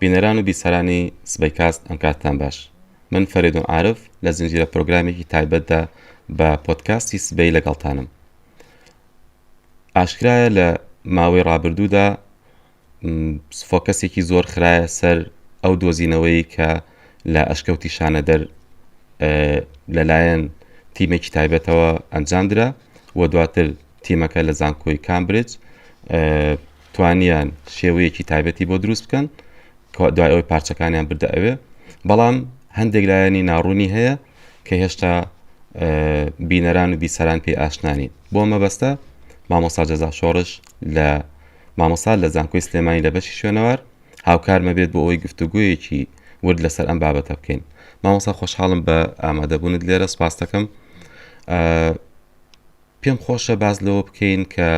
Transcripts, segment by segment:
بینەران و بیسەرانی سبەیکاست ئەم کاتتان باش. من فەرێدون عارف لە زنجیرە پرۆگرامێکی تایبەتدا بە پۆدکاستی سبەی لەگەڵتانم. ئاشکرایە لە ماوەی ڕابردوودا فۆکەسێکی زۆر خرایە سەر ئەو دۆزینەوەی کە لە ئەشکەوتی شانەدەر لەلایەن تیمێکی تایبەتەوە ئەنجامدرا و دواتر تیمەکە لە زانکۆی کامبرج توانیان شێوەیەکی تایبەتی بۆ دروست بکەن دوای ئەوەی پارچەکانیان بردە ئەوێ بەڵام هەندێک لایەنی ناڕوونی هەیە کە هێشتا بینەران و بیسەران پێی ئاشنانین بۆ مەبەستە مامۆستا جەزا شۆڕش لە مامۆستا لە زانکۆی سلێمانی لە بەشی شوێنەوار هاوکارمە بێت بۆ ئەوەی گفتوگۆیەکی ورد لەسەر ئەم بابەتە بکەین مامۆستا خۆشحاڵم بە ئامادەبوونت لێرە سپاس دەکەم پێم خۆشە باس لەوە بکەین کە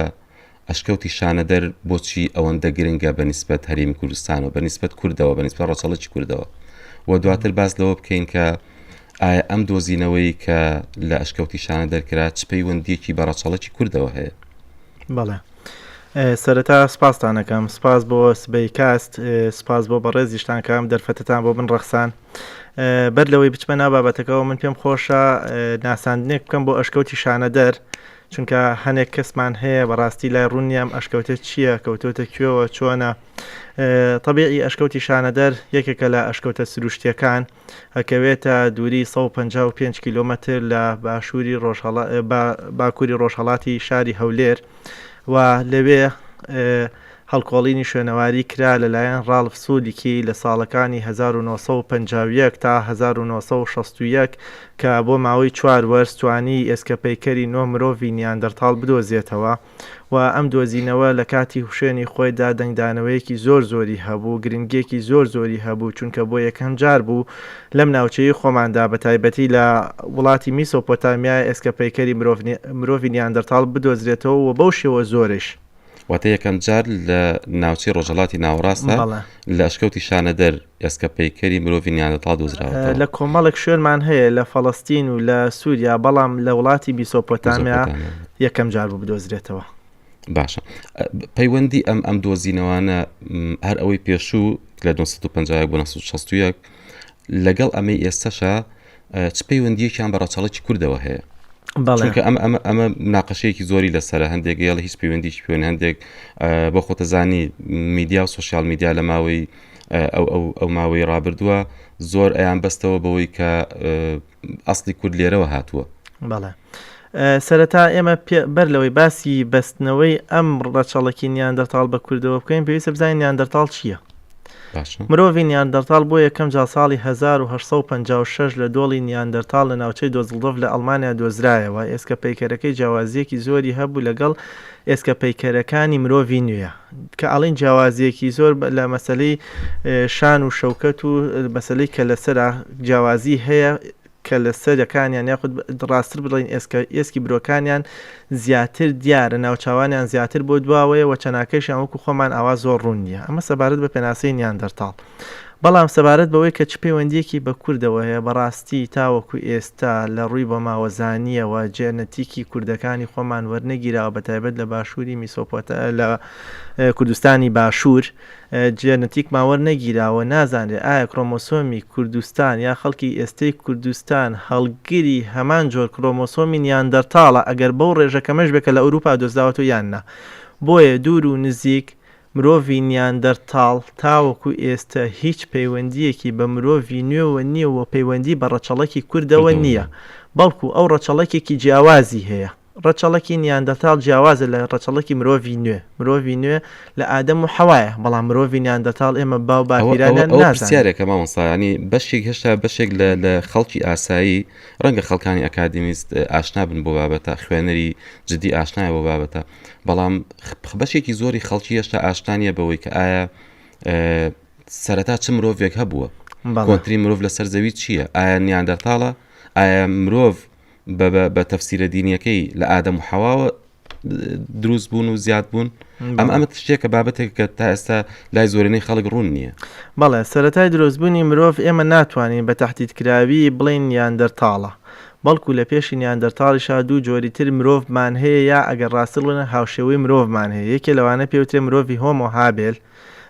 ئەشکەوتی شانەدەر بۆچی ئەوەندە گرنگە بە نیسبەت هەرێمی کوردستانەوە بە نیسبەت کوردەوە بە نیسبەت ڕەچەڵەکی کوردەوە و دواتر باس لەوە بکەین کە ئایا ئەم دۆزینەوەی کە لە ئەشکەوتی شانەدەر کرا چ پەیوەندیەکی بە ڕەچەڵەکی کوردەوە هەیە؟ بەڵێ سەرەتا سپاستان ئەکەم سپاس بۆ سبەی کاست سپاس بۆ بەڕێزیشتان کە ئەم دەرفەتەتان بۆ من ڕەخسان بەر لەوەی بچمە ناو بابەتەکەەوە من پێم خۆشە ناساندنێک بکەم بۆ ئەشکەوتی شانەدەر چونکە هەنێک کەسمان هەیە بەڕاستی لای ڕوون نییە ئەم ئەشکەوتە چییە کەوتۆتە کوێوە چۆنە تەبیعی ئەشکەوتی شانەدەر یەکێکە لە ئەشکەوتە سروشتیەکان ئەکەوێتە دووری 155 کیلۆمەتر لە باشووری ڕۆژهەڵا باکووری ڕۆژهەڵاتی شاری هەولێر و لەوێ هەڵکۆڵینی شوێنەواری کرا لەلایەن ڕاڵف سولیکی لە ساڵەکانی 1951 تا 1961 کە بۆ ماوەی چوار وەرز توانی ئێسکەپەیکەری نۆ مرۆڤی نیاندەرتاڵ بدۆزێتەوە و ئەم دۆزینەوە لە کاتی شوێنی خۆیدا دەنگدانەوەیەکی زۆر زۆری هەبوو، گرنگییەکی زۆر زۆری هەبوو، چونکە بۆ یەکەم جار بوو لەم ناوچەیەی خۆماندا بە تایبەتی لە وڵاتی میسۆپۆتامیا ئێسکە پەیکەری مرۆڤی نیاندەرتاڵ بدۆزرێتەوە و بەو شێوە زۆرەیش. واتە یەکەم جار لە ناوچەی ڕۆژهەڵاتی ناوەڕاستدا لە ئەشکەوتی شانەدەر ئێسکە پەیکەری مرۆڤی نیاندەرتاڵ دۆزراوەتەوە. لە کۆمەڵێک شوێنمان هەیە لە فەڵەستین و لە سووریا، بەڵام لە وڵاتی میسۆپۆتامیا یەکەم جار بوو بدۆزرێتەوە. باشە پەیوەندی ئەم ئەم دۆزینەوانە هەر ئەوەی پێشوو لە 950 بۆ 961 لەگەڵ ئەمەی ئێستەشا چ پەیوەندیەکیان بە ڕەچەڵەکی کوردەوە هەیە چونکە ئەمە ئەمە ئەمە مناقەشەیەکی زۆری لەسرە هەندێک گەڵ هیچ پەیوەندیش پێوەن هەندێک بۆ خۆتەزانی میدیا و سوسیال میدیا لە ماوەی ئەو ئەو ئەو ماوەی ڕابردووە زۆر ئەیان بەستەوە بەوەی کە ئەسلی کورد لێرەوە هاتووە. بەڵێ سەرەتا ئێمە بەر لەوەی باسی بەستنەوەی ئەم ڕەچەڵەکی نیاندەرتاڵ بە کوردەوە بکەین پێویستە بزانین نیاندەرتاڵ چییە؟ مرۆڤی نیاندەرتاڵ بۆ یەکەم جار ساڵی 1856 لە دۆڵی نیاندەرتاڵ لە ناوچەی دۆزڵدۆف لە ئەڵمانیا دۆزرایەوە، ئێسکە پەیکەرەکەی جیاوازییەکی زۆری هەبوو لەگەڵ ئێسکە پەیکەرەکانی مرۆڤی نوێ. کە ئەڵێین جیاوازییەکی زۆر لە مەسەلەی شان و شەوکەت و مەسەلەی کەلەسەرا جیاوازی هەیە، کەلەسەرەکانیان یاخود ڕاستتر بڵێین ئێسکە ئێسکی برۆکانیان زیاتر دیارە، ناوچاوانیان زیاتر بۆ دواوەیە و چەناکەیشیان وەکو خۆمان ئاوا زۆر ڕوون نییە. ئەمە سەبارەت بە پێناسەی نیاندەرتاڵ. بەڵام سەبارەت بەوەی کە چ پەیوەندییەکی بە کوردەوە هەیە، بەڕاستی تاوەکو ئێستا لە ڕووی بۆماوەزانییەوە جێنەتیکی کوردەکانی خۆمان وەرنەگیراوە بەتایبەت لە باشووری میسۆپۆتا لە کوردستانی باشوور جێنەتیکمان وەرنەگیراوە نازانرێت ئایا کرۆمۆسۆمی کوردستان یا خەڵکی ئێستەی کوردستان هەڵگری هەمان جۆر کرۆمۆسۆمی نیاندەرتاڵە ئەگەر بەو ڕێژە کەمەش بێت کە لە ئەوروپا دۆزراوەتەوە یان نا بۆیە دوور و نزیک مرۆڤی نیاندەرتاڵ تاوەکو ئێستە هیچ پەیوەندییەکی بە مرۆڤی نوێوە نییە و پەیوەندی بە ڕەچەڵەکی کوردەوە نییە، بەڵکو ئەو ڕەچەڵەکێکی جیاوازی هەیە. ڕەچەڵەکی نیاندەرتاڵ جیاوازە لە ڕەچەڵەکی مرۆڤی نوێ. مرۆڤی نوێ لە ئادەم و حەوایە، بەڵام مرۆڤی نیاندەرتاڵ ئێمە باو باپیرانیان ئەوە نازانین. پرسیارێکە مامۆستا، یانی بەشێک هێشتا بەشێک لە لە خەڵکی ئاسایی ڕەنگە خەڵکانی ئەکادیمیست ئاشنا بن بۆ بابەتە، خوێنەری جدی ئاشنایە بۆ بابەتە، بەڵام بەشێکی زۆری خەڵکی هێشتا ئاشنا نییە بەوەی کە ئایا سەرەتا چ مرۆڤێک هەبووە کۆنترین مرۆڤ لەسەر زەوی چییە ئایا نیاندەرتاڵە ئایا مرۆڤ بە تەفسیرە دینیەکەی لە ئادەم و حەواوە دروست بوون و زیاد بوون ئەم ئەمە شتێکە بابەتێک کە تا ئێستا لای زۆرینەی خەڵک ڕوون نییە بەڵێ سەرەتای دروستبوونی مرۆڤ ئێمە ناتوانین بە تەحدیدکراوی بڵێین نیاندەرتاڵە بەڵکو لە پێشی نیاندەرتاڵیشا دوو جۆری تر مرۆڤمان هەیە یا ئەگەر ڕاستتر بڵێین هاوشێوەی مرۆڤمان هەیە یەکێ لەوانە پێوترێ مرۆڤی هۆمۆ هابێل.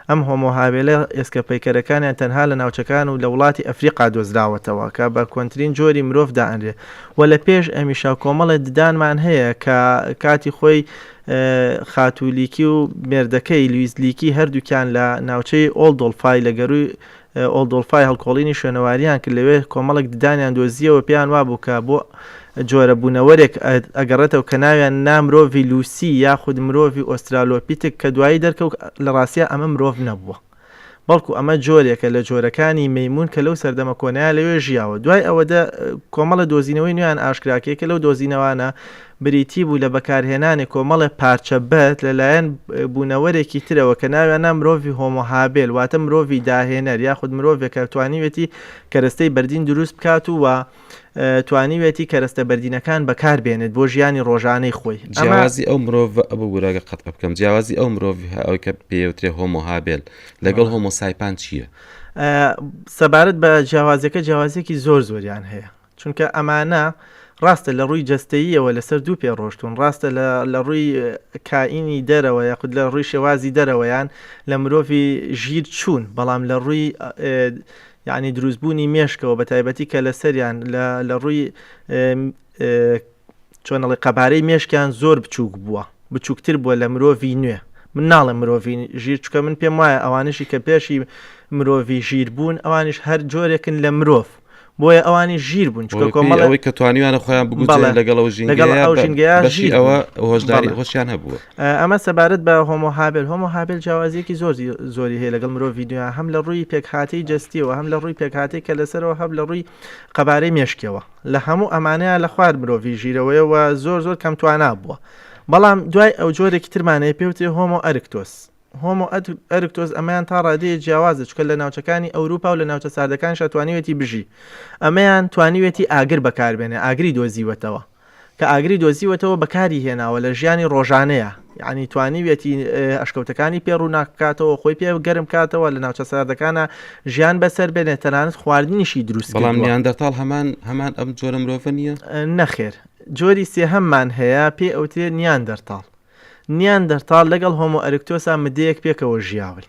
ئەم هۆمۆ هابێلە ئێسکە پەیکەرەکانیان تەنها لە ناوچەکان و لە وڵاتی ئەفریقا دۆزراوەتەوە کە بە کۆنترین جۆری مرۆڤ دائەنرێ و لە پێش ئەمیشا کۆمەڵێ ددانمان هەیە کە کاتی خۆی خاتوو لیکی و مێردەکەی لویس لیکی هەردووکیان لە ناوچەی ئۆڵدۆڵفای لە گەرووی ئۆڵدۆڵفای هەڵکۆڵینی شوێنەواریان کرد لەوێ کۆمەڵێک ددانیان دۆزییەوە پێیان وابوو کە بۆ جۆرە بوونەوەرێک ئەگەڕێتەوە کە ناویان نا مرۆڤی لوسی یاخود مرۆڤی ئۆسترالۆپیتک کە دوایی دەرکەوت لە ڕاستیا ئەمە مرۆڤ نەبووە. بەڵکو ئەمە جۆرێکە لە جۆرەکانی مەیموون کە لەو سەردەمە کۆنەیا لەوێ ژیاوە. دوای ئەوە دە کۆمەڵە دۆزینەوەی نوێیان ئاشکرا کرد کە لەو دۆزینەوانە بریتی بوو لە بەکارهێنانی کۆمەڵێ پارچە بەرد لە لایەن بوونەوەرێکی ترەوە کە ناویان نا مرۆڤی هۆمۆ هابێل واتە مرۆڤی داهێنەر یاخود مرۆڤێک کە توانیوێتی کەرەستەی بەردین دروست بکات و توانیوێتی کەرەستە بەردینەکان بەکار بێنێت بۆ ژیانی ڕۆژانەی خۆی. جیاوازی ئەو مرۆڤە ئەبوو گورەگە قەتع بکەم جیاوازی ئەو مرۆڤ ئەوەی کە پێوترێ هۆمۆ هابێل لەگەڵ هۆمۆ سایپان چییە؟ سەبارەت بە جیاوازیەکە جیاوازیەکی زۆر زۆریان هەیە چونکە ئەمانە ڕاستە لە ڕووی جەستەییەوە لەسەر دوو پێ ڕۆشتون ڕاستە لە ڕووی کائینی دەرەوە یاخود لە ڕووی شێوازی دەرەوەیان لە مرۆڤی ژیر چوون بەڵام لە ڕووی یانی دروستبوونی مێشکەوە بە تایبەتی کە لەسەریان لە لە ڕووی چۆن ئەڵێ قەبارەی مێشکیان زۆر بچووک بووە بچووکتر بووە لە مرۆڤی نوێ من ناڵێم مرۆڤی ژیر چکە من پێم وایە ئەوانشی کە پێشی مرۆڤی ژیر بوون ئەوانیش هەر جۆرێکن لە مرۆڤ بۆیە ئەوانی ژیر بوون چکە کۆمەڵ ئەوەی کە توانیوانە خۆیان بگوزارن لەگەڵ ئەو ژینگەیە ئەو ژینگەیە ژیر ئەوە هۆشداری خۆشیان هەبووە ئەمە سەبارەت بە هۆمۆ هابێل هۆمۆ هابێل جیاوازیەکی زۆر زۆری هەیە لەگەڵ مرۆڤی دنیا هەم لە ڕووی پێکهاتەی جەستیەوە هەم لە ڕووی پێکهاتەی کە لەسەرەوە هەم لە ڕووی قەبارەی مێشکیەوە لە هەموو ئەمانەیە لە خوار مرۆڤی ژیرەوەیە و زۆر زۆر کەم توانا بووە بەڵام دوای ئەو جۆرێکی ترمانەیە پێوترێ هۆمۆ ئەرکتۆس هۆمۆ ئەرکتۆس ئەمەیان تا ڕادەیە جیاوازە چکە لە ناوچەکانی ئەوروپا و لە ناوچە ساردەکانیشا توانیوێتی بژی ئەمەیان توانیوێتی ئاگر بەکاربێنێ ئاگری دۆزیوەتەوە کە ئاگری دۆزیوەتەوە بەکاری هێناوە لە ژیانی ڕۆژانەیا یانی توانیویەتی ئەشکەوتەکانی پێ ڕووناک بکاتەوە خۆی پێ گەرم کاتەوە لە ناوچە ساردەکانە ژیان بەسەر بێنێت تەنانەت خواردنیشی دروست بەڵام نیاندەرتاڵ هەمان هەمان ئەم جۆرە مرۆڤە نییە؟ نەخێر جۆری سێهەممان هەیە پێی ئەوترێ نیاندەرتاڵ نیاندەرتاڵ لەگەڵ هۆمۆ ئەرکتۆسا مدەیەک پێکەوە ژیاون.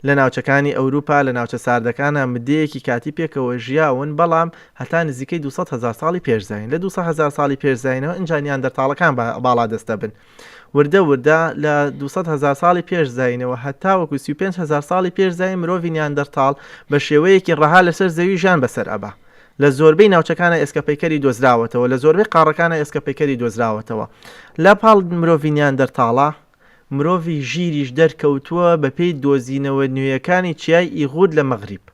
لە ناوچەکانی ئەوروپا لە ناوچە ساردەکانا مدەیەکی کاتی پێکەوە ژیاون، بەڵام هەتا نزیکەی 200 هەزار ساڵی پێش زایین. لە 200 هەزار ساڵی پێش زایینەوە ئینجا نیاندەرتاڵەکان باڵادەست دەبن. وردە وردە لە 200 هەزار ساڵی پێش زایینەوە هەتاوەکو 35 هەزار ساڵی پێش زایین مرۆڤی نیاندەرتاڵ بە شێوەیەکی ڕەها لەسەر زەوی ژیان بەسەر ئەبا. لە زۆربەی ناوچەکانا ئێسکەپەیکەری دۆزراوەتەوە، لە زۆربەی قاڕەکانا ئێسکەپەیکەری دۆزراوەتەوە. لە پاڵ مرۆڤی نیاندەرتاڵا، مرۆڤی ژیریش دەرکەوتووە بەپێی دۆزینەوە نوێیەکانی چیای ئیغود لە مەغریب.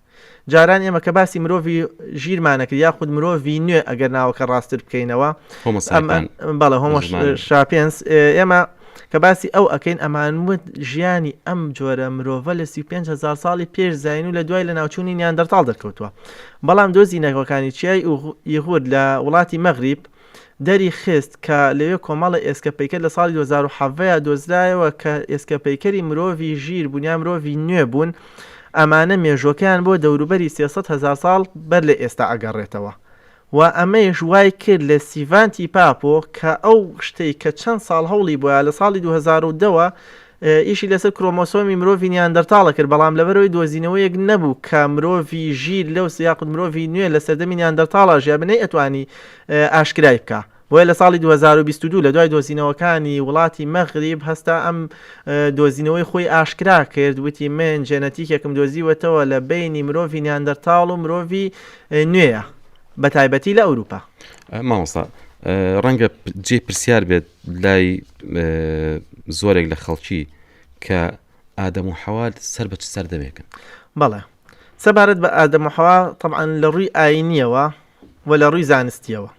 جاران ئێمە کە باسی مرۆڤی ژیرمان ئەکرد یاخود مرۆڤی نوێ ئەگەر ناوەکە ڕاستتر بکەینەوە، هۆمۆ ساپیان. بەڵێ هۆمۆ شاپێنس، ئێمە کە باسی ئەو ئەکەین ئەمانوت ژیانی ئەم جۆرە مرۆڤە لە 35 هەزار ساڵی پێش زاین و لە دوای لە ناوچوونی نیاندەرتاڵ دەرکەوتووە بەڵام دۆزینەوەکانی چیای ئیغور لە وڵاتی مەغریب دەری خست کە لەوێ کۆمەڵە ئێسکە پەیکەر لە ساڵی 2017 دۆزرایەوە کە ئێسکە پەیکەری مرۆڤی ژیر بوون یا مرۆڤی نوێ بوون ئەمانە مێژوەکەیان بۆ دەوروبەری 300 هەزار ساڵ بەر لە ئێستا ئەگەڕێتەوە و ئەمەیش وای کرد لە سیڤانتی پاپۆ کە ئەو شتەی کە چەند ساڵ هەوڵی بۆیە لە ساڵی 2010 وە ئیشی لەسەر کرۆمۆسۆمی مرۆڤی نیاندەرتاڵە کرد بەڵام لەبەرئەوەی دۆزینەوەیەک نەبوو کە مرۆڤی ژیر لەو یاخود مرۆڤی نوێ لە سەردەمی نیاندەرتاڵا ژیابێ نەیئەتوانی ئاشکرای بکا بۆیە لە ساڵی 2022 لە دوای دۆزینەوەکانی وڵاتی مەغریب هەستا ئەم دۆزینەوەی خۆی ئاشکرا کرد وتی من جێنەتیکێکم دۆزیوەتەوە لە بەینی مرۆڤی نیاندەرتاڵ و مرۆڤی نوێیە بە تایبەتی لە ئەوروپا. مامۆستا ڕەنگە جێ پرسیار بێت لای زۆرێک لە خەڵکی کە ئادەم و حەوا سەر بە چ سەردەمێکن؟ بەڵێ سەبارەت بە ئادەم و حەوا تەبعەن لە ڕووی ئاینیەوە و لە ڕووی زانستیەوە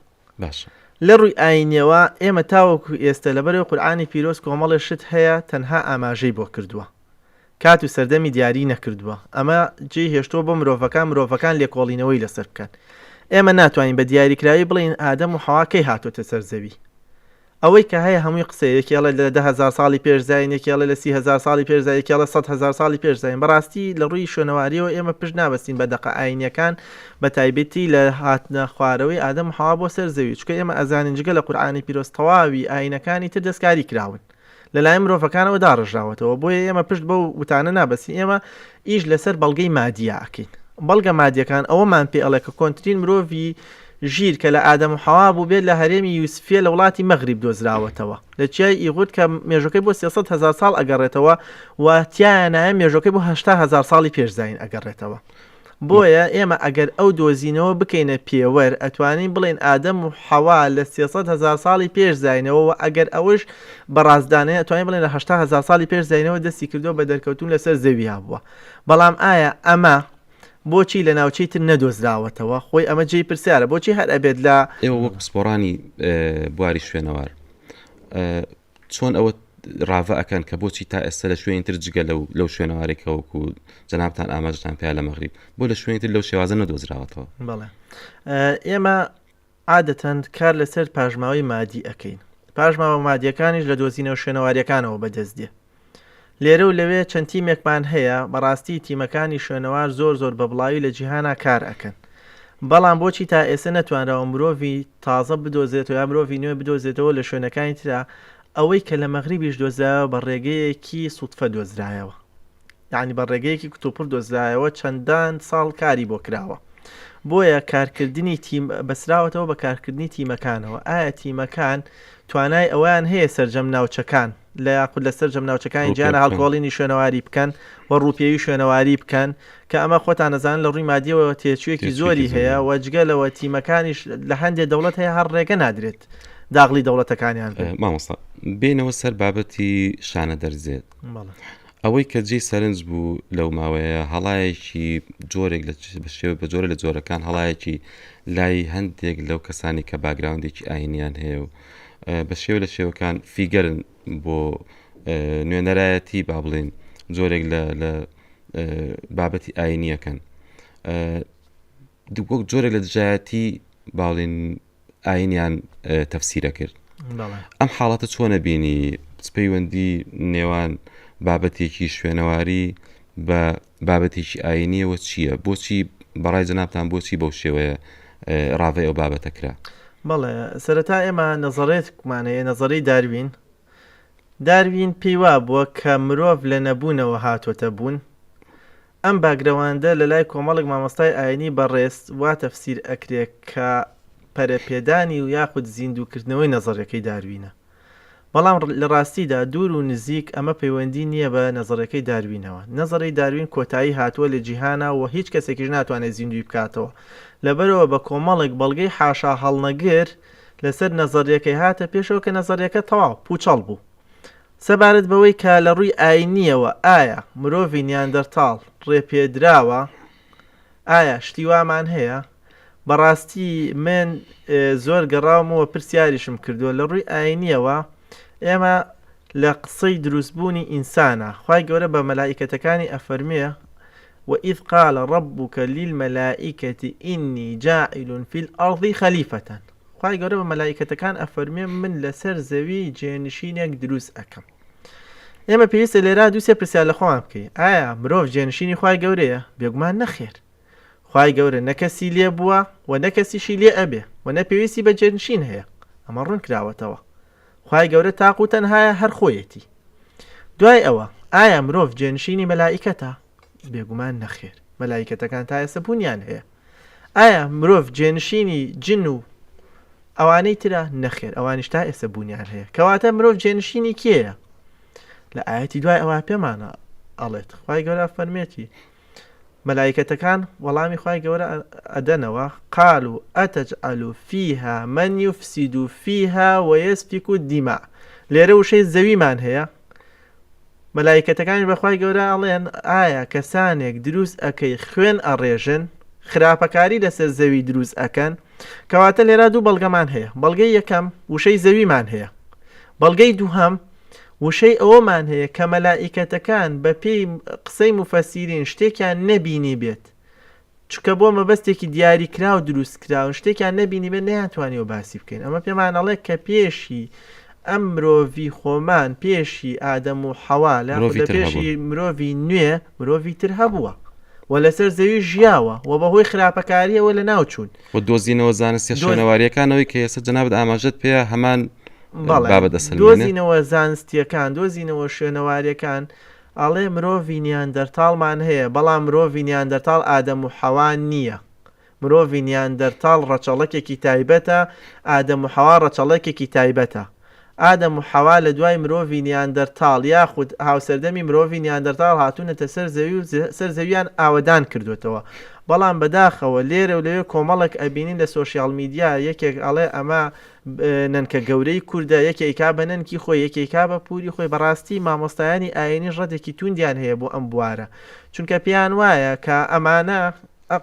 باشە لە ڕووی ئاینیەوە ئێمە تاوەکو ئێستە لەبەرەوەی قورئانی پیرۆز کۆمەڵێ شت هەیە تەنها ئاماژەی بۆ کردووە کات و سەردەمی دیاری نەکردووە ئەمە جێی هێشتووە بۆ مرۆڤەکان مرۆڤەکان لێکۆڵینەوەی لەسەر بکەن ئێمە ناتوانین بە دیاریکراوی بڵێین ئادەم و حەوا کەی هاتۆتە سەر زەوی ئەوەی کە هەیە هەمووی قسەیە یەکێ ئەڵێ لە 10,000 ساڵی پێش زایین یەکێ ئەڵێ لە 30,000 ساڵی پێش زایین یەکێ ئەڵێ 100,000 ساڵی پێش زایین بەڕاستی لە ڕووی شوێنەواریەوە ئێمە پشت نابەستین بە دەقە ئاینیەکان بە تایبەتی لە هاتنە خوارەوەی ئادەم و حەوا بۆ سەر زەوی چونکە ئێمە ئەزانین جگە لە قورئانی پیرۆز تەواوی ئاینەکانی تر دەستکاری کراون. لەلایەن مرۆڤەکانەوە داڕێژراوەتەوە بۆیە ئێمە پشت بەو وتانە نابەستین ئێمە ئیش لەسەر بەڵگەی مادیە ئەکەین بەڵگە مادیەکان ئەوەمان پێ ئەڵێ کە کۆنترین مرۆڤی ژیر کە لە ئادەم و حەوا بووبێت لە هەرێمی یوسفیە لە وڵاتی مەغریب دۆزراوەتەوە لە چیای ئیغورد کە مێژوەکەی بۆ 300 هەزار ساڵ ئەگەڕێتەوە و تیایانایە مێژوەکەی بۆ 80 هەزار ساڵی پێش زایین ئەگەڕێتەوە بۆیە ئێمە ئەگەر ئەو دۆزینەوە بکەینە پێوەر ئەتوانین بڵێین ئادەم و حەوا لە 300 هەزار ساڵی پێش زاینەوە و ئەگەر ئەوەش بە ڕاست دانێین ئەتوانین بڵێین لە 80 هەزار ساڵی پێش زاینەوە دەستی کردووە بە دەرکەوتوون لەسەر زەویا بووە بەڵام ئایا ئەمە بۆچی لە ناوچەی تر نەدۆزراوەتەوە خۆی ئەمە جێی پرسیارە بۆچی هەر ئەبێت لە ئێوە وەک پسپۆڕانی بواری شوێنەوار چۆن ئەوە ڕاڤە ئەکەن کە بۆچی تا ئێستا لە شوێنی تر جگە لەو لەو شوێنەوارێک کە وەکو جەنابتان ئاماژەتان پێیا لە مەغریب بۆ لە شوێنی تر لەو شێوازە نەدۆزراوەتەوە؟ بەڵێ ئێمە عادەتەن کار لەسەر پاشماوەی مادی ئەکەین پاشماوە مادیەکانیش لە دۆزینەوە شوێنەواریەکانەوە بەدەست دێ لێرە و لەوێ چەند تیمێکمان هەیە، بەڕاستی تیمەکانی شوێنەوار زۆر زۆر بە بڵاوی لە جیهانا کار ئەکەن. بەڵام بۆچی تا ئێسە نەتوانراوە مرۆڤی تازە بدۆزرێتەوە یا مرۆڤی نوێ بدۆزرێتەوە لە شوێنەکانی ترا، ئەوەی کە لە مەغریبیش دۆزرایەوە بە ڕێگەیەکی سوتفە دۆزرایەوە. یانی بە ڕێگەیەکی کتوپڕ دۆزرایەوە چەندان ساڵ کاری بۆ کراوە. بۆیە کارکردنی تیم بەسراوەتەوە بە کارکردنی تیمەکانەوە. ئایا تیمەکان توانای ئەوەیان هەیە سەرجەم ناوچەکان لە یاخود لە سەرجەم ناوچەکانی جیهانا هەڵکۆڵینی شوێنەواری بکەن و ڕووپێوی شوێنەواری بکەن کە ئەمە خۆتان ئەزانن لە ڕووی مادیەوە تێچوویەکی زۆری هەیە و جگە لەوە تیمەکانیش لە هەندێک دەوڵەت هەیە هەر ڕێگە نادرێت داغلی دەوڵەتەکانیان بن. مامۆستا بێنەوە سەر بابەتی شانە دەرزێت ئەوەی کە جێی سەرنج بوو لەو ماوەیە هەڵایەکی جۆرێک لە شێوە بە جۆرە لە جۆرەکان هەڵایەکی لای هەندێک لەو کەسانی کە باگراوندێکی ئاینیان هەیە و بە شێوە لە شێوەکان فیگەرن بۆ نوێنەرایەتی با بڵێن جۆرێک لە لە بابەتی ئاینیەکەن وەک جۆرێک لە دژایەتی باڵین ئاینیان تەفسیرە کرد ئەم حاڵەتە چۆنە بینی پەیوەندی نێوان بابەتێکی شوێنەواری بە بابەتێکی ئاینیەوە چییە؟ بۆچی بەڕای جەنابتان بۆچی بەو شێوەیە ڕاڤەی ئەو بابەتە کرا؟ بەڵێ سەرەتا ئێمە نەزەڕێتکمان هەیە نەزەڕی داروین داروین پێی وابووە کە مرۆڤ لە نەبوونەوە هاتۆتە بوون ئەم باگرەواندە لە لای کۆمەڵێک مامۆستای ئاینی بەڕێز وا تەفسیر ئەکرێ کە پەرەپێدانی و یاخود زیندووکردنەوەی نەزەڕیەکەی داروینە بەڵام لە ڕاستیدا دوور و نزیک ئەمە پەیوەندی نییە بە نەزەرەکەی داروینەوە. نەزەرەی داروین کۆتایی هاتووە لە جیهانا و هیچ کەسێکیش ناتوانێت زیندووی بکاتەوە. لەبەرئەوە بە کۆمەڵێک بەڵگەی حاشاهەڵنەگر لەسەر نەزەریەکەی هاتە پێشەوە کە نەزەریەکە تەواو پووچەڵ بوو. سەبارەت بەوەی کە لە ڕووی ئاینییەوە ئایا مرۆڤی نیاندەرتاڵ ڕێپێدراوە؟ ئایا شتی وامان هەیە؟ بەڕاستی من زۆر گەڕاومەوە پرسیاریشم کردووە لە ڕووی ئاینیەوە ئێمە لە قسەی دروستبوونی ئینسانە خوای گەورە بە مەلائیکەتەکانی ئەفەرموێ وإذ قال ربك للملائکة إنی جاعل فی الأرض خلیفة خوای گەورە بە مەلائیکەتەکان ئەفەرموێ من لەسەر زەوی جێنشینێک دروست ئەکەم ئێمە پێویستە لێرا دووسێ پرسیار لە خۆمان بکەین ئایا مرۆڤ جێنشینی خوای گەورەیە بێگومان نەخێر خوای گەورە نە کەسی لێ بووە و نە کەسیشی لێ ئەبێ و نە پێویستی بە جێنشین هەیە ئەمە ڕوون کراوەتەوە خوای گەورە تاق و تەنهایە هەر خۆیەتی دوای ئەوە ئایا مرۆڤ جێنشینی مەلائیکەتە بێگومان نەخێر مەلائیکەتەکان تا ئێستا بوونیان هەیە ئایا مرۆڤ جێنشینی جن و ئەوانەی ترە نەخێر ئەوانیش تا ئێستا بوونیان هەیە کەواتە مرۆڤ جێنشینی کێیە لە ئاەتی دوای ئەوە پێمانە ئەڵێت خوای گەورە فەرمێتی مەلائیکەتەکان وەڵامی خوای گەورە ئەدەنەوە، قالوا اتجعل فیها من یفسد فیها ویسفک الدماء، لێرە وشەی زەویمان هەیە، مەلائیکەتەکانیش بە خوای گەورە ئەڵێن ئایا کەسانێک دروست ئەکەی خوێن ئەڕێژن، خراپەکاری لەسەر زەوی دروست ئەکەن، کەواتە لێرە دوو بەڵگەمان هەیە، بەڵگەی یەکەم وشەی زەویمان هەیە، بەڵگەی دووهەم وشەی ئەوەمان هەیە کە مەلائیکەتەکان بە پێی قسەی موفەسیرین شتێکیان نەبینیبێت چونکە بۆ مەبەستێکی دیاریکراو دروست کراون شتێکیان نەبینیبێت نەیانتوانیوە باسی بکەین ئەمە پێمان ئەڵێ کە پێشی ئەم مرۆڤی خۆمان پێشی ئادەم و حەوا لە مرۆڤی لە تر پێشی هەبوون. مرۆڤی نوێ مرۆڤی تر هەبووە و لەسەر زەوی ژیاوە و بەهۆی خراپەکاریەوە لەناو چوون و دۆزینەوە زانستیە دۆز شوێنەواریەکانەوەی کە ئێستا جەنابت ئاماژەت پێیە هەمان. بەڵێ بابەت ئەسەلمێنێ؟ دۆزینەوە زانستییەکان، دۆزینەوە شوێنەوارییەکان ئەڵێ مرۆڤی نیاندەرتاڵمان هەیە، بەڵام مرۆڤی نیاندەرتاڵ ئادەم و حەوا نییە. مرۆڤی نیاندەرتاڵ ڕەچەڵەکێکی تایبەتە، ئادەم و حەوا ڕەچەڵەکێکی تایبەتە. ئادەم و حەوا لە دوای مرۆڤی نیاندەرتاڵ یاخود هاوسەردەمی مرۆڤی نیاندەرتاڵ هاتوونەتە سەر زەوی و سەر زەویان ئاوەدان کردۆتەوە. بەڵام بەداخەوە لێرە و لەوێ کۆمەڵێک ئەبینین لە سۆشیاڵ میدیا یەکێک ئەڵێ ئەمە نەنکە گەورەی کوردە، یەکێ ئەیکا بە نەنکی خۆی، یەکێ ئەیکا بە پوری خۆی، بەڕاستی مامۆستایانی ئایینیش ڕەدێکی تووندیان هەیە بۆ ئەم بوارە، چونکە پێیان وایە کە ئەمانە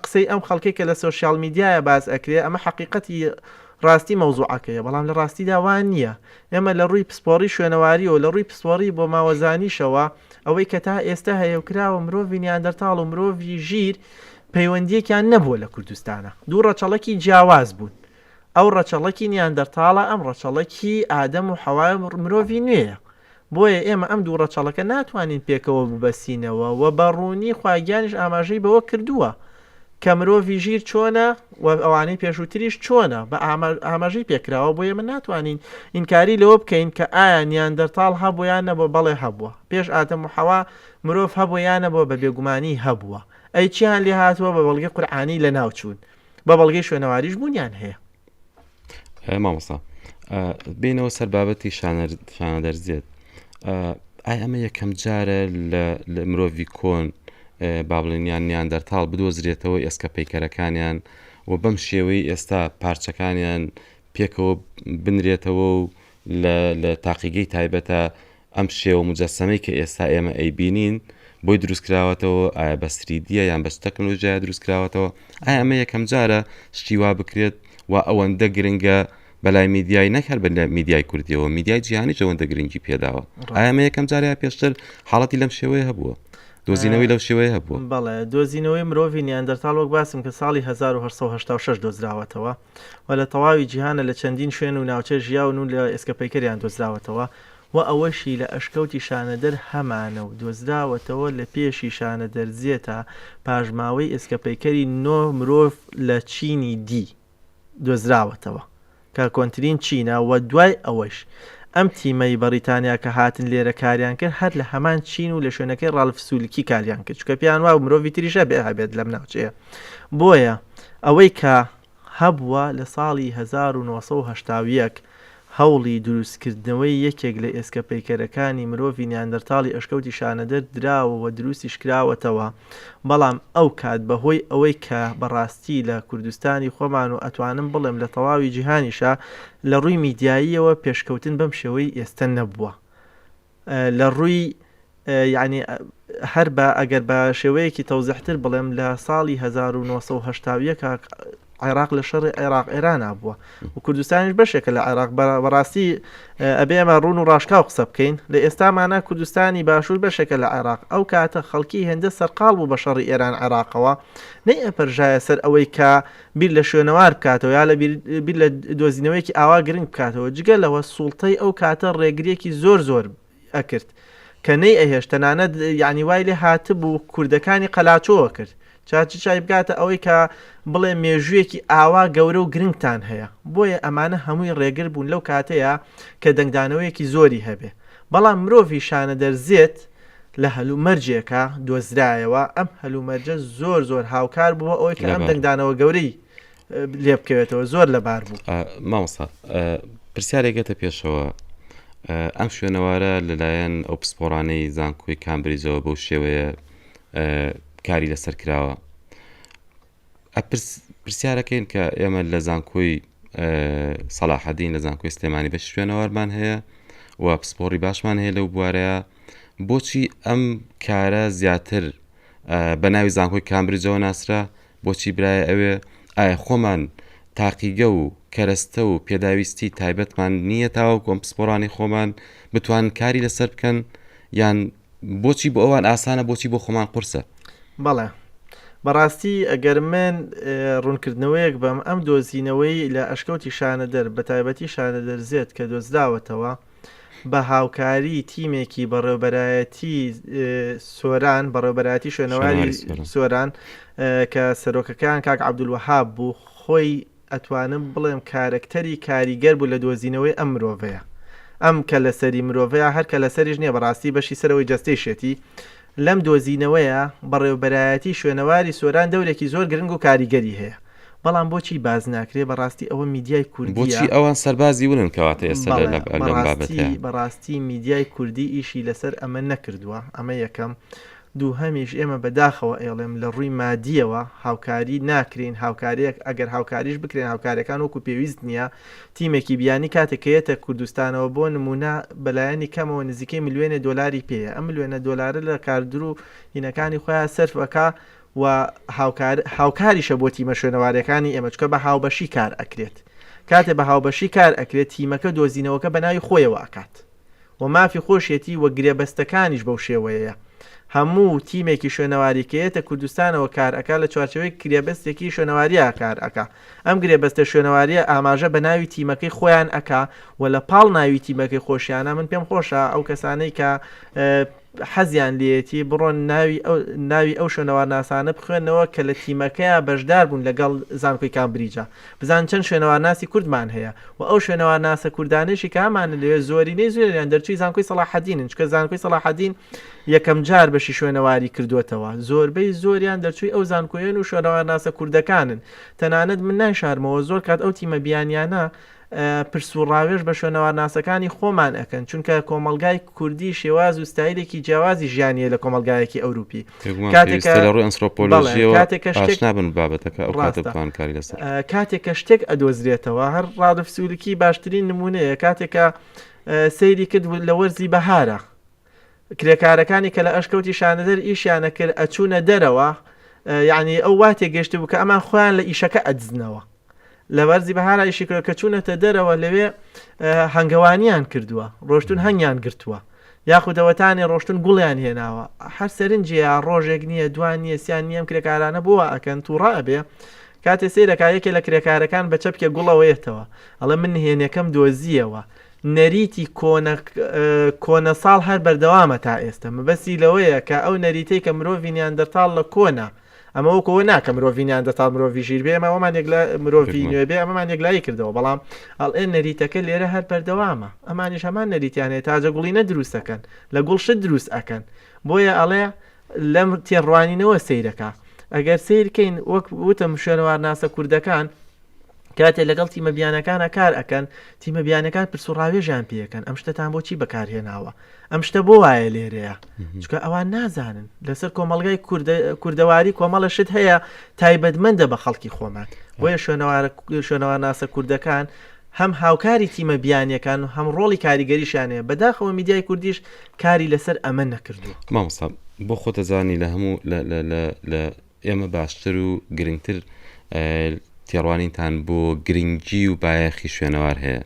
قسەی ئەم خەڵکەی کە لە سۆشیال میدیایە باس ئەکرێ ئەمە حەقیقەتی ڕاستی مەوزوعەکەیە، بەڵام لە ڕاستیدا وا نییە. ئێمە لە ڕووی پسپۆڕی شوێنەواریەوە، لە ڕووی پسپۆڕی بۆماوەزانیشەوە ئەوەی کە تا ئێستا هەیە و کراوە مرۆڤی نیاندەرتاڵ و مرۆڤی ژیر پەیوەندییەکیان نەبووە لە کوردستانا، دوو ڕەچەڵەکی جیاواز بوون. ئەو ڕەچەڵەکی نیاندەرتاڵە، ئەم ڕەچەڵەکی ئادەم و حەوای و مرۆڤی نوێیە. بۆیە ئێمە ئەم دوو ڕەچەڵەکە ناتوانین پێکەوە ببەستینەوە و بە ڕوونی خوا گیانیش ئاماژەی بەوە کردووە کە مرۆڤی ژیر چۆنە و ئەوانەی پێشووتریش چۆنە بە ئاماژەی پێکراوە بۆیە ئێمە ناتوانین ئینکاری لەوە بکەین کە ئایا نیاندەرتاڵ هەبوو یان نەبووە بەڵێ هەبووە پێش ئادەم و حەوا مرۆڤ هەبووە یان نەبووە بە بێگومانی هەبووە ئەی چیان لێ هاتووە بە بەڵگەی قورئانی لەناوچوون بە بەڵگەی شوێنەواریش بوونیان هەیە. مامۆستا بینەوە سەر بابەتی شانەدەرزێت ئای ئەمە یەکەم جارە لە مرۆڤی کۆن با بڵێن یان نیاندەرتاڵ بدۆزرێتەوە ئێسکە پەیکەرەکانیان و بەم شێوەی ئێستا پارچەکانیان پێکەوە بنرێتەوە و لە تاقیگەی تایبەتە ئەم شێوە موجەسەمەی کە ئێستا ئێمە ئەیبینین بۆی دروست کراوەتەوە ئایا بە سریدیە یان بە چ تەکنۆلۆژیایە دروست کراوەتەوە ئایا ئەمە یەکەم جارە شتی وا بکرێت و ئەوەندە گرنگە بەلای میدیای نەک هەر بە میدیای کوردیەوە میدیای جیهانیش ئەوەندە گرنگی پێداوە ئایا ئەمە یەکەم جارە یا پێشتر حاڵەتی لەم شێوەیە هەبووە دۆزینەوەی لەو شێوەیە هەبووە؟ بەڵێ دۆزینەوەی مرۆڤی نیاندەرتاڵ وەک باسم کرد ساڵی 1886 دۆزراوەتەوە و لە تەواوی جیهانە لە چەندین شوێن و ناوچە ژیاون و لە ئێسکەپەیکەریان دۆزراوەتەوە و ئەوەشی لە ئەشکەوتی شانەدەر هەمانە و دۆزراوەتەوە لە پێشی شانەدەرزێتا پاشماوەی ئێسکەپەیکەری نۆ مرۆڤ لە چینی دی دۆزراوەتەوە کە کۆنترین چینە و دوای ئەوەیش ئەم تیمەی بەڕیتانیا کە هاتن لێرە کاریان کرد هەر لە هەمان چین و لە شوێنەکەی ڕالف سولکی کاریان کرد چونکە پێیان وابوو مرۆڤی تریش هەبێ هەبێت لەم ناوچەیە بۆیە ئەوەی کە هەبووە لە ساڵی 1981 هەوڵی دروستکردنەوەی یەکێک لە ئێسکە پەیکەرەکانی مرۆڤی نیاندەرتاڵی ئەشکەوتی شانەدەر دراوە و دروستیش کراوەتەوە، بەڵام ئەو کات بە هۆی ئەوەی کە بە ڕاستی لە کوردستانی خۆمان و ئەتوانم بڵێم لە تەواوی جیهانیشا لە ڕووی میدیاییەوە پێشکەوتن بەم شێوەی ئێستە نەبووە لە ڕووی یانی هەر بە ئەگەر بە شێوەیەکی تەوزیحتر بڵێم لە ساڵی 1970 عێراق لە شەڕی عێراق ئێرانا بووە و کوردستانیش بەشێکە لە عێراق بەڕاستی ئەبێ ئێمە ڕوون و ڕاشکاو قسە بکەین لە ئێستامانە کوردستانی باشوور بەشێکە لە عێراق ئەو کاتە خەڵکی هێندە سەرقاڵ بوو بە شەڕی ئێران عێراقەوە نەی ئەپەرژایە سەر ئەوەی کە بیر لە شوێنەوار بکاتەوە یا لە بیر لە دۆزینەوەیەکی ئاوا گرنگ بکاتەوە جگە لەوە سوڵتەی ئەو کاتە ڕێگریەکی زۆر زۆر ئەکرد کە نەی ئەهێشت تەنانەت یانی وای لێ هاتبوو کوردەکانی قەلاچۆ ئەکرد چا چ چای بگاتە ئەوەی کە بڵێ مێژوویەکی ئاوا گەورە و گرنگتان هەیە بۆیە ئەمانە هەمووی ڕێگر بوون لەو کاتەیە کە دەنگدانەوەیەکی زۆری هەبێ بەڵام مرۆڤی شانەدەر زێت لە هەلومەرجێکا دۆزرایەوە ئەم هەلومەرجە زۆر زۆر هاوکار بووە ئەوەی کە ئەم دەنگدانەوە گەورەی لێ بکەوێتەوە زۆر لەبار بوو. مامۆستا پرسیارێک گەتە پێشەوە ئەم شوێنەوارە لەلایەن ئەو پسپۆڕانەی زانکۆی کامبریجەوە بەو شێوەیە کاری لەسەر کراوە پرسیارەکەین کە ئێمە لە زانکۆی سەلاحەدین لە زانکۆی سلێمانی بەش شوێنەوارمان هەیە و پسپۆڕی باشمان هەیە لەو بوارەیە بۆچی ئەم کارە زیاتر بە ناوی زانکۆی کامبریجەوە ناسرا بۆچی برایە ئەوێ؟ ئایا خۆمان تاقیگە و کەرەستە و پێداویستی تایبەتمان نییە تاوەکو ئەم پسپۆڕانەی خۆمان بتوانن کاری لەسەر بکەن یان بۆچی بۆ ئەوان ئاسانە بۆچی بۆ خۆمان قورسە؟ بەڵێ بەڕاستی ئەگەر من ڕوونکردنەوەیەک بەم ئەم دۆزینەوەی لە ئەشکەوتی شانەدەر بەتایبەتی شانەدەر زێد کە دۆزراوەتەوە بە هاوکاری تیمێکی بەڕێوبەرایەتی سۆران بەڕێوبەرایەتی شوێنەواری سۆران کە سەرۆکەکەیان کاک عەبدولوەهاب بوو خۆی ئەتوانم بڵێم کارەکتەری کاریگەر بوو لە دۆزینەوەی ئەم مرۆڤەیە. ئەم کەلەسەری مرۆڤەیە هەر کەلەسەریش نییە بەڕاستی بەشی سەرەوەی جەستەیشێتی لەم دۆزینەوەیە بەڕێوبەرایەتی شوێنەواری سۆران دەورێکی زۆر گرنگ و کاریگەری هەیە بەڵام بۆچی باس ناکرێ بەڕاستی ئەوە میدیای کوردیە. بۆچی ئەوان سەربازی ونن کەواتە ئێستا بەڵێ لەم بەڕاستی بابەتەیا؟ بەڕاستی میدیای کوردی ئیشی لەسەر ئەمە نەکردووە ئەمە یەکەم دووهەمیش ئێمە بەداخەوە ئەیڵێم لە ڕووی مادیەوە هاوکاری ناکرێین هاوکاریەک ئەگەر هاوکاریش بکرێن هاوکاریەکان وەکو پێویست نیە تیمێکی بیانی کاتێک کە یەتە کوردستانەوە بۆ نمونە بەلایەنی کەمەوە نزیکەی ملیۆنێ دۆلاری پێیە ئەم ملیۆنە دۆلارە لە کاردرو هینەکانی خۆیا سەرف ئەکا و هاوکار هاوکاریشە بۆ تیمە شوێنەواریەکانی ئێمە چونکە بە هاوبەشی کار ئەکرێت کاتێ بە هاوبەشی کار ئەکرێت تیمەکە دۆزینەوەکە بەناوی خۆیەوە ئەکات و مافی خۆشیەتی و گرێبەستەکانیش بەو شێوەیەیە. هەموو تیمێکی شوێنەواری کە یەتە کوردستانەوە کار ئەکا لە چوارچێوەی گرێبەستێکی شوێنەواریا کار ئەکا. ئەم گرێبەستە شوێنەواریە ئاماژە بە ناوی تیمەکەی خۆیان ئەکا و لە پاڵ ناوی تیمەکەی خۆشیانا من پێم خۆشە ئەو کەسانەی کە حەزیان لێیەتی بڕۆن ناوی ئەو ناوی ئەو شوێنەوارناسانە بخوێنەوە کە لە تیمەکەیا بەشدار بوون لەگەڵ زانکۆی کامبریجا بزان چەند شوێنەوارناسی کوردمان هەیە و ئەو شوێنەوارناسە کوردانەیشی کە هەمانە لەوێ زۆرینەی زۆریان دەرچووی زانکۆی سەڵاحەدینن چونکە زانکۆی سەڵاحەدین یەکەم جار بەشی شوێنەواری کردووەتەوە زۆربەی زۆریان دەرچووی ئەو زانکۆیەن و شوێنەوارناسە کوردەکانن تەنانەت من نایشارمەوە زۆر کات ئەو تیمە بیانیانە پرس و ڕاوێژ بە شوێنەوارناسەکانی خۆمان ئەکەن، چونکە کۆمەڵگای کوردی شێواز و ستایلێکی جیاوازی ژیانی هەیە لە کۆمەڵگایەکی ئەوروپی. بێگومان کاتێک پێویستە کە لە ڕووی بەڵێ ئەنسرۆپۆلۆژییەوە کاتێک کە شتێک ئاشنا بن بە بابەتەکە ئەو کاتە ڕاستە بتوانن کاری لەسەر بکەن. کاتێک کە شتێک ئەدۆزرێتەوە هەر ڕادف سولکی باشترین نموونەیە کاتێک کە سەیری کرد لە وەرزی بەهارە کرێکارەکانی کە لە ئەشکەوتی شانەدەر ئیشیان ئەکرد ئەچوونە دەرەوە یعنی ئەو وا تێگەشتبوو کە ئەمان خۆیان لە ئیشەکە ئەدزنەوە لە وەرزی بەهارا ئیشی کردوە کە چوونەتە دەرەوە لەوێ هەنگەوانیان کردووە ڕۆشتون هەنگیان گرتووە یاخود ئەوەتانێ ڕۆشتون گوڵیان هێناوە هەر سەرنجەیە ڕۆژێک نییە دوان نییە سیان نییە ئەم کرێکارانە بۆ ئەکەن تووڕە ئەبێ کاتێ سەیرەکە یەکێ لە کرێکارەکان بە چەپکێ گوڵەوەیەتەوە ئەڵێ من نهێنەکەم دۆزییەوە نەریتی کۆنە کۆنە ساڵ هەر بەردەوامە تا ئێستا مەبەستی لەوەیە کە ئەو نەریتەی کە مرۆڤی نیاندەرتاڵ لە کۆنە ئەمە وەکو ئەوە نا کە مرۆڤی نیاندەرتاڵ مرۆڤی ژیر بێ ئێمە ئەوەمان یەکلا مرۆڤی بێگومان. نوێ بێ ئەمەمان یەکلایی کردەوە بەڵام ئەڵێ نەریتەکە لێرە هەر بەردەوامە ئەمانیش هەمان نەریتیان هەیە تاجە گوڵینە دروست ئەکەن لە گوڵ شت دروست ئەکەن بۆیە ئەڵێ لەم تێڕوانینەوە سەیرەکە ئەگەر سەیرکەین وەک وتم شوێنەوارناسە کوردەکان کاتێ لەگەڵ تیمە بیانەکانە کار ئەکەن تیمە بیانەکان پرس و ڕاوێژیان پێەکەن ئەم شتەتان بۆچی بەکارهێناوە ئەم شتە بۆ وایە لێرەیە چونکە ئەوان نازانن لەسەر کۆمەڵگای کوردەواری کۆمەڵە شت هەیە تایبەتمەندە بە خەڵکی خۆمان بۆیە شوێنەوارە شوێنەوارناسە کوردەکان هەم هاوکاری تیمە بیانیەکان و هەم ڕۆڵی کاریگەریشیان هەیە بەداخەوە میدیای کوردیش کاری لەسەر ئەمە نەکردووە. مامۆستا بۆ خۆتەزانی لە هەموو لە ئێمە باشتر و گرنگتر تێڕوانینتان بۆ گرنگی و بایەخی شوێنەوار هەیە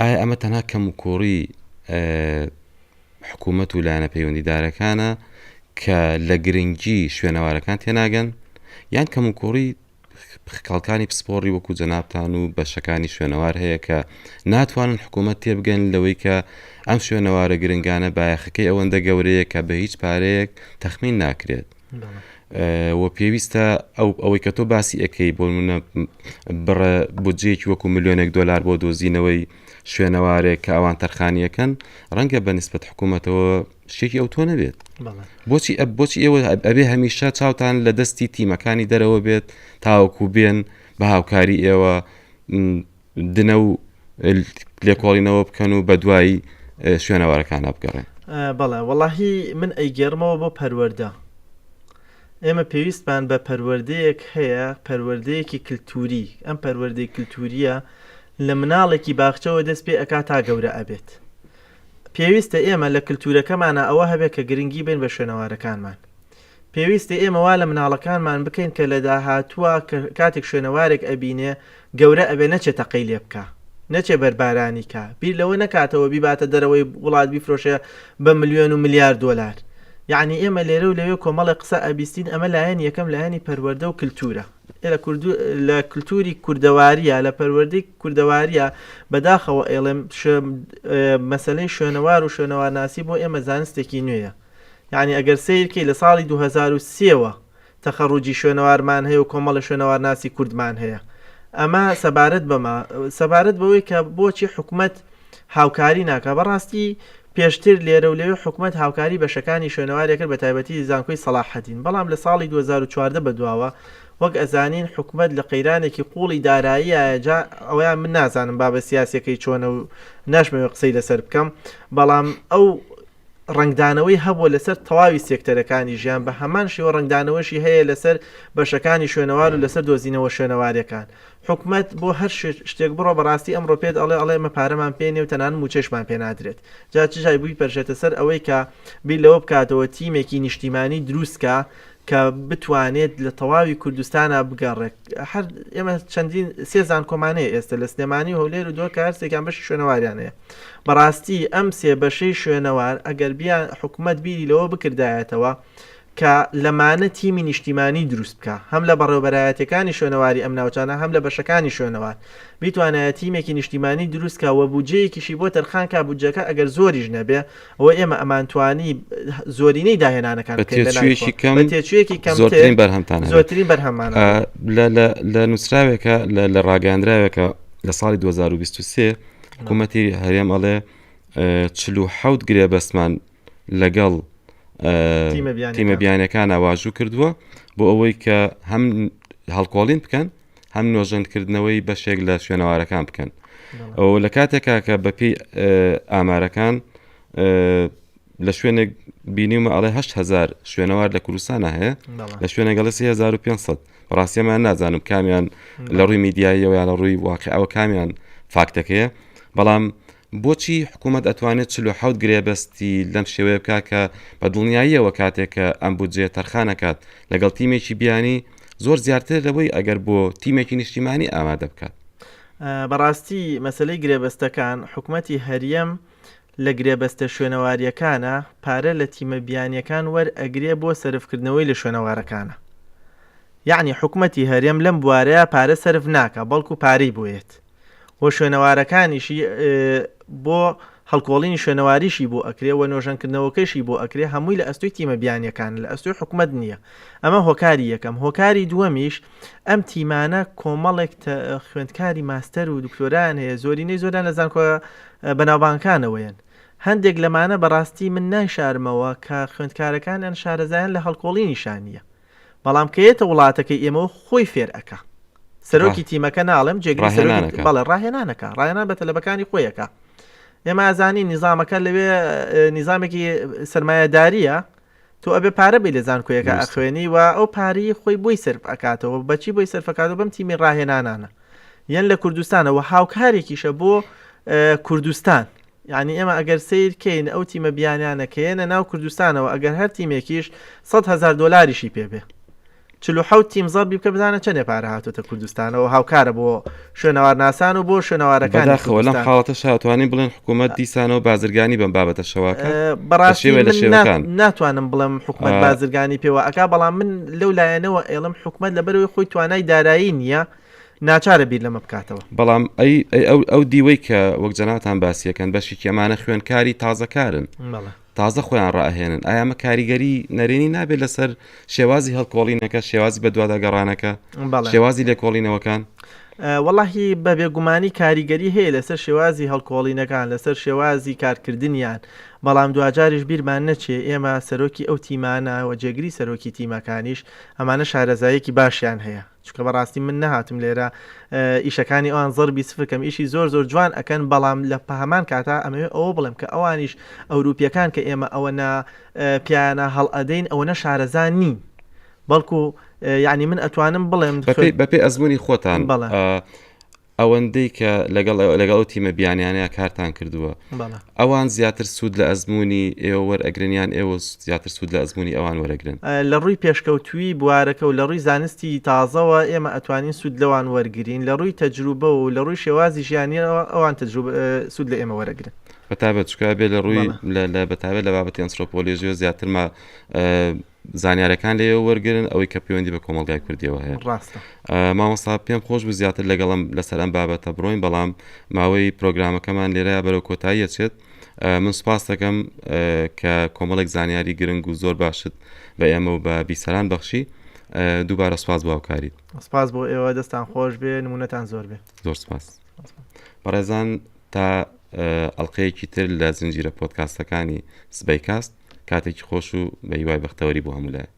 ئایا ئەمە تەنها کەم و کوڕی حکوومەت و لایەنە پەیوەندیدارەکانە کە لە گرنگی شوێنەوارەکان تێناگەن یان کەم و کوڕی خەڵکانی پسپۆڕی وەکو جەنابتان و بەشەکانی شوێنەوار هەیە کە ناتوانن حکوومەت تێبگەن لەوەی کە ئەم شوێنەوارە گرنگانە بایەخەکەی ئەوەندە گەورەیە کە بە هیچ پارەیەک تەخمین ناکرێت و پێویستە ئەو ئەوەی کە تۆ باسی ئەەکەی بۆ منە بڕە بودجەیەکی وەکو ملیۆنێک دۆلار بۆ دۆزینەوەی شوێنەوارێک کە ئەوان تەرخانیەکەن ڕەنگە بە نسبەت حکوومەتەوە شتێکی ئەو تۆ نەبێت بۆچی بۆچی ئێوە ئەبێ هەمیشە چاوتان لە دەستی تیمەکانی دەرەوە بێت تاوەکو بێن بە هاوکاری ئێوە دنە و لێکۆڵینەوە بکەن و بە دوایی شوێنەوارەکانە بگەڕێن. بەڵێ وەڵاهی من ئەیگێڕمەوە بۆ پەروەردە ئێمە پێویستمان بە پەروەردەیەک هەیە پەروەردەیەکی کلتوری ئەم پەروەردەی کلتوریە لە مناڵێکی باخچەوە دەست پێ ئەکا تا گەورە ئەبێت پێویستە ئێمە لە کلتورەکەمانا ئەوە هەبێت کە گرنگی بەین بە شوێنەوارەکانمان پێویستە ئێمە وا لە مناڵەکانمان بکەین کە لە داهاتووە کە کاتێک شوێنەوارێک ئەبینێ گەورە ئەبێ نەچێ تەقەی لێ بکا نەچێ بەربارانی کا بیر لەوە نەکاتەوە بیباتە دەرەوەی وڵات بیفرۆشێ بە ملیۆن و ملیار دۆلار یەعنی ئێمە لێرە و لەوێ کۆمەڵێک قسە ئەبیستین ئەمە لایەنی یەکەم لایەنی پەروەردە و کلتورە لە کوردو لە کلتوری کوردەواریە لە پەروەردەی کوردەواریە بەداخەوە ئەیڵێم مەسەلەی شوێنەوار و شوێنەوارناسی بۆ ئێمە زانستێکی نوێیە یعنی ئەگەر سەیرکەی لە ساڵی 2003ەوە تەخەڕوجی شوێنەوارمان هەیە و کۆمەڵە شوێنەوارناسی کوردمان هەیە ئەمە سەبارەت بەمە سەبارەت بەوەی کە بۆچی حکومەت. هاوکاری ناکا؟ بەڕاستی پێشتر لێرە و لەوێ حکومەت هاوکاری بەشەکانی شوێنەواری ئەکرد بەتایبەتی زانکۆی سەڵاحەدین بەڵام لە ساڵی 2014 بەدواوە وەک ئەزانین حکومەت لە قەیرانێکی قوڵی داراییایە جا ئەوەیان من نازانم بابە سیاسیەکەی چۆنە و ناشمەوێ قسەی لەسەر بکەم بەڵام ئەو ڕەنگدانەوەی هەبووە لەسەر تەواوی سێکتەرەکانی ژیان بە هەمان شێوە ڕەنگدانەوەشی هەیە لەسەر بەشەکانی شوێنەوار و لەسەر دۆزینەوە شوێنەوارەکان حکومەت بۆ هەر شتێک بڕۆ بەڕاستی ئەمڕۆ پێت ئەڵێ ئەڵێ ئێمە پارەمان پێ نیە و تەنانەت مووچەشمان پێ نادرێت جا چ جای بیپەرژێتە سەر ئەوەی کە بیر لەوە بکاتەوە تیمێکی نیشتیمانی دروست کا کە بتوانێت لە تەواوی کوردستانا بگەڕێت هەر ئێمە چەندین سێ زانکۆمان هەیە ئێستا لە سلێمانی و هەولێر و دهۆک کە هەرسێکیان بەشی شوێنەواریان هەیە بەڕاستی ئەم سێ بەشەی شوێنەوار ئەگەر بیان حکومەت بیری لەوە بکردایەتەوە کە لەمانە تیمی نیشتیمانی دروست بکا هەم لە بەڕێوەبەرایەتیەکانی شوێنەواری ئەم ناوچانە هەم لە بەشەکانی شوێنەوار بیتوانایە تیمێکی نیشتیمانی دروست کا وە بودجەیەکیشی بۆ تەرخان کا بودجەکە ئەگەر زۆریش نەبێ ئەوە ئێمە ئەمانتوانی زۆرینەی داهێنانەکان بە بکەین لە لای تێچوویەکی خۆ کەم بە تێچوویەکی کەمتر زۆرترین بەرهەمتان هەبێت. زۆرترین بەرهەممان ئا، هەبێت. لە لە لە نووسراوێکە لە لە ڕاگەیاندراوێکە لە ساڵی 2023 حکوومەتی هەرێم ئەڵێ 47 گرێبەستمان لەگەڵ تیمە بیانەکانە واژوو کردووە بۆ ئەوەی کە هەم هەڵکۆڵین بکەن هەم نۆژەنکردنەوەی بەشێک لە شوێنەوارەکان بکەن ئەو لە کاتێکا کە بەپی ئامارەکان لە شوێنێک بینیومە ئەڵێ 8هزار شوێنەوار لە کوردستانە هەیە لە شوێنێک ئەڵێ 3500 بەڕاستیمان نازانم کامیان لە ڕووی میدیاییەوە یان لە ڕووی واقعەوە کامیان فاکتەکەیە بەڵام بۆچی حکوومەت ئەتوانێت 47 گرێبەستی لەم شێوەیە بکات کە بە دڵنیاییەوە کاتێک کە ئەم بودجەیە تەرخان ئەکات لەگەڵ تیمێکی بیانی زۆر زیاترە لەوەی ئەگەر بۆ تیمێکی نیشتیمانی ئامادە بکات؟ بەڕاستی مەسەلەی گرێبەستەکان حکومەتی هەریەم لە گرێبەستە شوێنەواریەکانە پارە لە تیمە بیانیەکان وەر ئەگرێ بۆ سەرفکردنەوەی لە شوێنەوارەکانە یەعنی حکومەتی هەرێم لەم بوارەیا پارە سەرف ناکا بەڵکو پارەی بۆ یەت و شوێنەوارەکانیشی بۆ هەڵکۆڵینی شوێنەواریشی بۆ ئەکرێ و نۆژەنکردنەوەکەشی بۆ ئەکرێ هەمووی لە ئەستۆی تیمە بیانیەکانە لە ئەستۆی حکومەت نییە ئەمە هۆکاری یەکەم هۆکاری دووەمیش ئەم تیمانە کۆمەڵێک خوێندکاری ماستەر و دکتۆرایان هەیە زۆرینەی زۆریان لە زانکۆ بەناوبانگەکانەوەیەن هەندێک لەمانە بەڕاستی من نایشارمەوە کە خوێندکارەکانیان شارەزایان لە هەڵکۆڵینیشا نییە بەڵام کە یەتە وڵاتەکەی ئێمەوە خۆی فێر ئەکا سەرۆکی تیمەکە ناڵێم جێگری سەرۆکی بەڵێ ڕاهێنانەکە ڕاهێنان بە تەلەبەکانی خۆی ئەکا ئێمە ئازانی نیزامەکە لەوێ نیزامێکی سرمایەداریە تۆ ئەبێ پارە بی لە زانکۆیەکە ئەخوێنی و ئەو پارەی خۆی بۆی سرف ئەکاتەوە بەچی بۆی سەرفەکاتەوە بەم تیمی ڕاهێنانانە یەن لە کوردستانەوە هاوکارێکیشە بۆ کوردستان یانی ئێمە ئەگەر سەیر کەین ئەو تیمە بیانیانە کە یەنە ناو کوردستانەوە ئەگەر هەر تیمێکیش 100 هەزار دۆلاریشی پێ بێ 47 تیم زەربی بکە بزانە چەندێ پارە هاتۆتە کوردستانەوە هاوکارە بۆ شوێنەوارناسان و بۆ شوێنەوارەکانی بەداخەوە لەم کوردستان. حاڵەتەشا ئەتوانین بڵێن حکوومەت دیسانەوە بازرگانی بەم بابەتەشەوە ئەکات؟ بە بەڕاستی شێوەیە لە من شێوەکان. ناتوانم بڵێم حکومەت بازرگانی پێوە ئەکا بەڵام من لەو لایەنەوە ئێڵم حکومەت لەبەرەوەی خۆی توانای دارایی نییە ناچارە بیر لەمە بکاتەوە. بەڵام ئەی ئەی ئەو ئەو دیوەی کە وەک جەنابتان باسیەکەن بەشێکی ئەمانە خوێندکاری تازەکارن بەڵێ. تازە خۆیان ڕائەهێنن ئایا ئەمە کاریگەری نەرێنی نابێت لەسەر شێوازی هەڵکۆڵینەکە شێوازی بەدواداگەڕانەکە بەڵێ. شێوازی لێکۆڵینەوەکان؟ وەڵاهی بە بێگومانی کاریگەری هەیە لەسەر شێوازی هەڵکۆڵینەکان لەسەر شێوازی کارکردنیان بەڵام دواجاریش بیرمان نەچێ ئێمە سەرۆکی ئەو تیمانە و جێگری سەرۆکی تیمەکانیش ئەمانە شارەزاییەکی باشیان هەیە چونکە بەڕاستی من نەهاتم لێرە ئیشەکانی ئەوان زەربی سفر کەم ئیشی زۆر زۆر جوان ئەکەن بەڵام لە هەمان کاتا ئەمەوێ ئەوە بڵێم کە ئەوانیش ئەوروپیەکان کە ئێمە ئەوەنە پیانە هەڵئەدەین ئەوەنە شارەزا نین بەڵکو یعنی من ئەتوانم بڵێم بەپێی ئەزمموی خۆتان بەڵێ. ئەوەندەی کە لەگەڵ لەگەڵ ئەو تیمە بیانیانەیە کارتان کردووە ئەوان زیاتر سوود لە ئەزمموی ئێوە وەرئەگرن یان ئێوە زیاتر سوود لە ئەزمموی ئەوان وەرەگرن؟ لە ڕووی پێشکەوتووی بوارەکە و لە ڕووی زانستی تازەوە ئێمە ئەتوانین سوود لەوان وەرگرین، لە ڕووی تەجروبە و لە ڕووی شێوازی ژیانیەوە ئەوان تەجروبە سوود لە ئێمە وەرەگرن. بەتایبەت چونکە ئەبێ لە ڕووی لە بەتایبەت لە بابەتی ئەنسرۆپۆلۆژیەوە زیاتر ما زانیارەکان لێیەوە وەرگرن ئەوەی کە پەیوەندی بە کۆمەڵگای کوردیەوە هەیە. ڕاستە. مامۆستا پێم خۆش بوو زیاتر لەگەڵم لەسەر ئەم بابەتە بڕۆین بەڵام ماوەی پرۆگرامەکەمان لێرە بەرەو کۆتایی ئەچێت من سوپاس دەکەم کە کۆمەڵێک زانیاری گرنگ و زۆر باشت بە ئێمە و بە بیسەران بەخشی دووبارە سوپاس بۆ هاوکاریت. سپاس بۆ ئێوە دەستان خۆش بێ نمونەتان زۆر بێ. زۆر سپاس بەڕێزان تا. ئەڵلقەیەکی تر لە زنجیرە پۆدکاستەکانی سبەیکاست. کاتێکی خۆش و بە هیوای بەختەوەری بۆ هەموو لایەک.